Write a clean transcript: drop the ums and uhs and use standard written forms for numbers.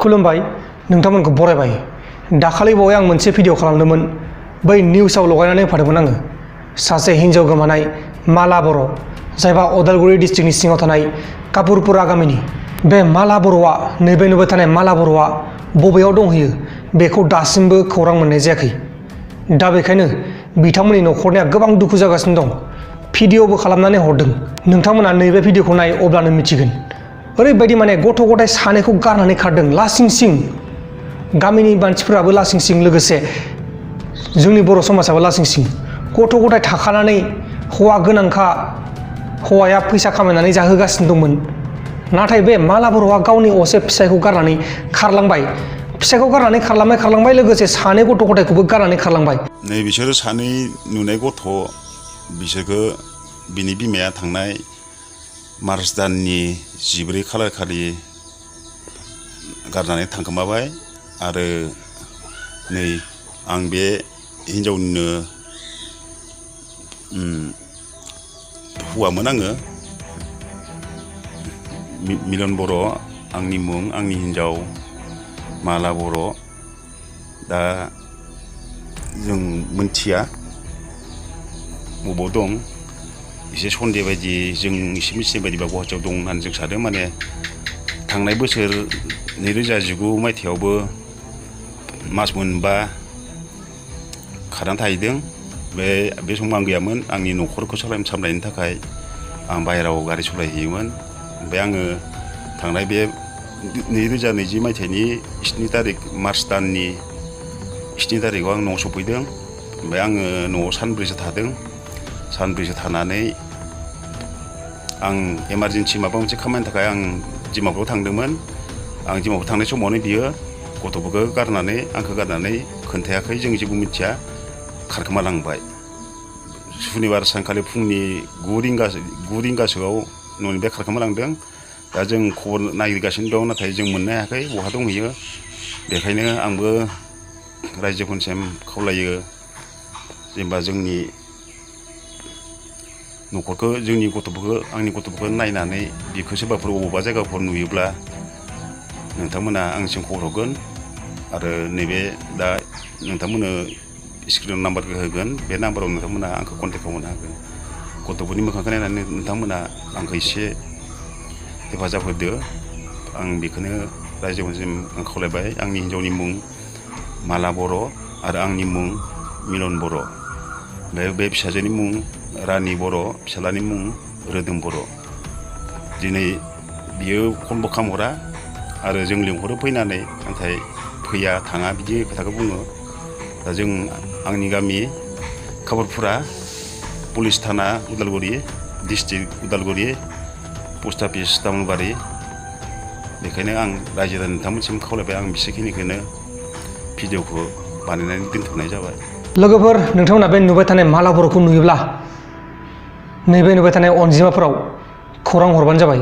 खुलुमबाय नोंथांमोनखौ बरायबाय दाखालि बावै आं मोनसे भिडिअ खालामदोंमोन बै निउसाव लगायनानै होफादोंमोन आङो सासे हिन्जाव गोमानाय माला बर' जायबा उदालगुरि डिस्ट्रिक्टनि सिङाव थानाय कापुरपुरा गामिनि बे माला बर'आ नैबे नुबाय थानाय माला बर'आ बबेयाव दंहैयो बेखौ दासिमबो खौरां मोननाय जायाखै दा बेखायनो बिथांमोननि न'खरनिया गोबां दुखु जागासिनो दं भिडिअबो खालामनानै हरदों नोंथांमोना नैबे भिडिअखौ नाय अब्लानो मिथिगोन ओरैबायदि माने गथ' गथाय सानैखौ गारनानै खारदों लासिं सिं गामिनि मानसिफोराबो लासिं सिं लोगोसे जोंनि बर' समाजाबो लासिं सिं गथ' गथाय थाखानानै हौवा गोनांखा हौवाया फैसा खामायनानै जाहोगासिनो दंमोन नाथाय बे माला बर'आ गावनि असे फिसायखौ गारनानै खारलांबाय फिसायखौ गारनानै खारलांबाय लोगोसे सानै गथ' गथायखौबो गारनानै खारलांबाय नै बिसोरो सानै नुनाय गथ' बिसोरखौ बिनि बिमाया थांनाय मार्च दाननि 14 खालार खालि गारनानै थांखोमाबाय आरो नै आं बे हिन्जावनिनो हौवामोन आङो मिलन बर' आंनि मुं आंनि हिन्जाव माला बर' दा जों मोनथिया बबाव दं एसे सन्देह बायदि जों एसे मिथिनाय बायदिबा गुवाहाटियाव दं होननानै जों सानो माने थांनाय बोसोर 2019 मायथाइयावबो मास मोनबा खारनानै थाहैदों बे समाव आं गैयामोन आंनि न'खरखौ सामलायनो थाखाय आं बाहेरायाव गारि सालायहैयोमोन ओमफ्राय आङो थांनाय बे 2020 मायथाइनि 7 तारिख मार्च दाननि 7 तारिखआव आं न'आव सफैदों ओमफ्राय आङो न'आव सानब्रैसो थादों सानब्रैसो थानानै आं इमारजेन्सि माबा मोनसे खामानिनि थाखाय आं डिमापुराव थांदोंमोन आं डिमापुराव थांनाय समावनो बियो गथ'फोरखौ गारनानै आंखौ गारनानै खोन्थायाखै जों जेबो मिथिया खारखोमालांबाय सुनिबार सानखालि फुंनि 9 रिंगासोआव न'निफ्राय खारखोमालांदों दा जों खबर नागिरगासिनो दं नाथाय जों मोननो हायाखै बहा दंहैयो बेखायनो आंबो रायजोफोरनिसिम खावलायो जेनेबा जोंनि न'खरखौ जोंनि गथ'फोरखौ आंनि गथ'फोरखौ नायनानै बेखौ सोरबाफोर बबेबा जायगाफोर नुयोब्ला नोंथांमोना आंनिसिम खबर हरगोन आरो नैबे दा नोंथांमोननो स्क्रिनाव नाम्बारखौ होगोन बे नाम्बाराव नोंथांमोना आंखौ कन्टेक्ट खालामनो हागोन गथ'फोरनि मोखांखौ नायनानै नोंथांमोना आंखौ एसे हेफाजाब होदो आं बेखौनो रायजोफोरनिसिम आं खावलायबाय आंनि हिन्जावनि मुं माला बर' आरो आंनि मुं मिलन बर' बे फिसाजोनि मुं रानि बर' फिसालानि मुं रोदोम बर' दिनै बियो फनबो खामहरा आरो जों लिंहरो फैनानै नाथाय फैया थाङा बिदि खोथाखौ बुङो दा जों आंनि गामि कापुरपुरा पुलिस थाना Udalguri district Udalguri post office Tamulbari बेखायनो आं रायजो नोंथांमोनसिम खावलायबाय आं बिसेखिनिखौनो भिडिअखौ बानायनानै दोनथ'नाय जाबाय लोगोफोर नोंथांमोना बे नुबाय थानाय माला बर'खौ नुयोब्ला नैबे नुबाय थानाय अनजिमाफोराव खौरां हरबानो जाबाय